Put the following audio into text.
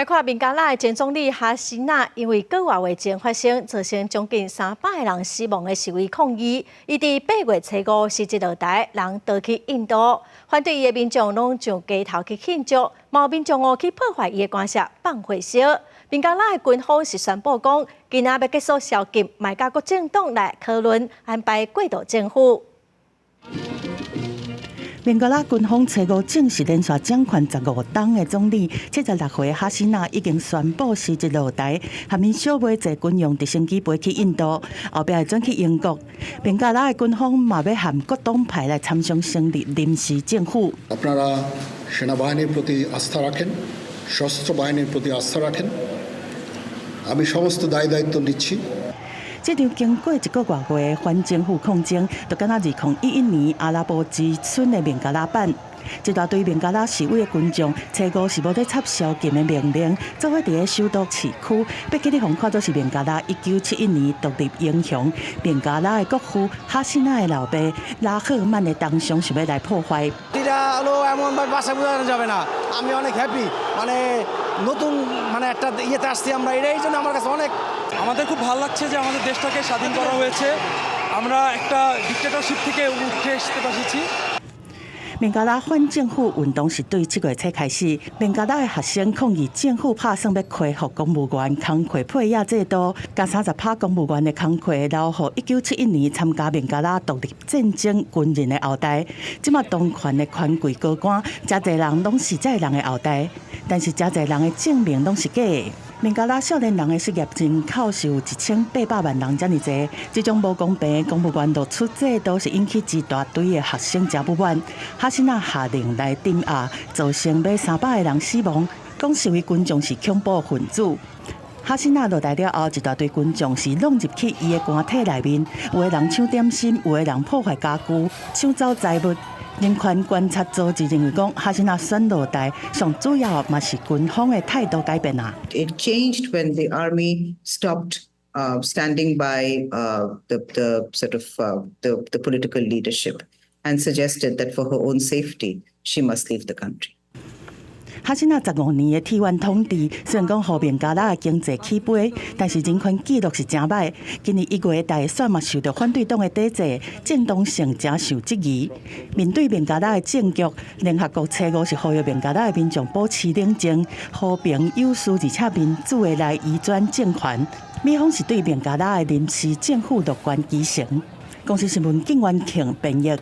來看孟加拉的前總理哈西娜，因為幾個月前發生造成將近300個人死亡的示威抗議，伊佇8月初五辭職落台，人逃去印度。反對伊的民眾攏上街頭去慶祝，嘛有民眾哦去破壞伊的官舍，放火燒。孟加拉的軍方是宣布講，今仔欲結束宵禁，嘛共各政黨來討論安排過渡政府。孟加拉軍方初五正式連續掌權15冬的總理76歲哈西娜已經宣布辭職落台，和𪜶小妹坐軍用直升機飛去印度，後壁會轉去英國。孟加拉的軍方嘛欲和各黨派來參商成立臨時政府。 আপনারা সেনাবাহিনীর প্রতি আস্থা রাখেন, সশস্ত্র বাহিনীর প্রতি আস্থা রাখেন। আমি সমস্ত দায় দায়িত্ব নিচ্ছি। 這場經過一個外月的反政府抗爭，就敢若2011年阿拉伯之春的孟加拉版。一大堆孟加拉示威的群眾，初五是無咧插宵禁的命令，做伙佇咧首都市區，欲去咧予看做是孟加拉1971年獨立英雄孟加拉的國父哈西娜的老爸拉赫曼的銅像，想欲來破壞。 এটা হলো এমনভাবে ভাষায় বোঝানো যাবে না। আমি অনেক হ্যাপি, মানে নতুন মানে একটা ইয়েতে আসছি আমরা, এটাই জন্য আমার কাছে অনেক আমাদের খুব ভালো লাগছে যে আমাদের দেশটাকে স্বাধীন করা হয়েছে। আমরা একটা ডিক্টেটরশিপ থেকে উঠে আসতে পেরেছি। 孟加拉反政府運動是對7月初開始，孟加拉的學生抗議政府拍算欲恢復公務員工課配額制度，共30趴公務員的工課留予1971年參加孟加拉獨立戰爭軍人的後代。這馬當權的權貴高官，誠濟人攏是這个人的後代，但是誠濟人的證明攏是假的。孟加拉少年人的失業人口是有1800萬人遮爾濟，這種無公平的公務員錄取制度是引起一大堆的學生誠不滿。哈西娜下令來鎮壓，造成欲300個人死亡，講示威群眾是恐怖分子。哈西娜落台了後，一大堆群眾是攏入去伊的官邸內面，有的人搶點心，有的人破壞家具，搶走財物。人權觀察組織認為講，哈西娜選落台，上主要嘛是軍方的態度改變啊。 It changed when the army stopped standing by the sort of the political leadership and suggested that for her own safety she must leave the country. 哈西娜15年的鐵腕統治，雖然講予孟加拉的經濟起飛，但是人權紀錄是誠䆀。今年1月大選嘛受著反對黨的抵制，正當性誠受質疑。面對孟加拉的政局，聯合國初五是呼籲孟加拉的民眾保持冷靜、和平有序而且民主的來移轉政權。美方是對孟加拉的臨時政府樂觀其成。公視新聞景元慶編譯。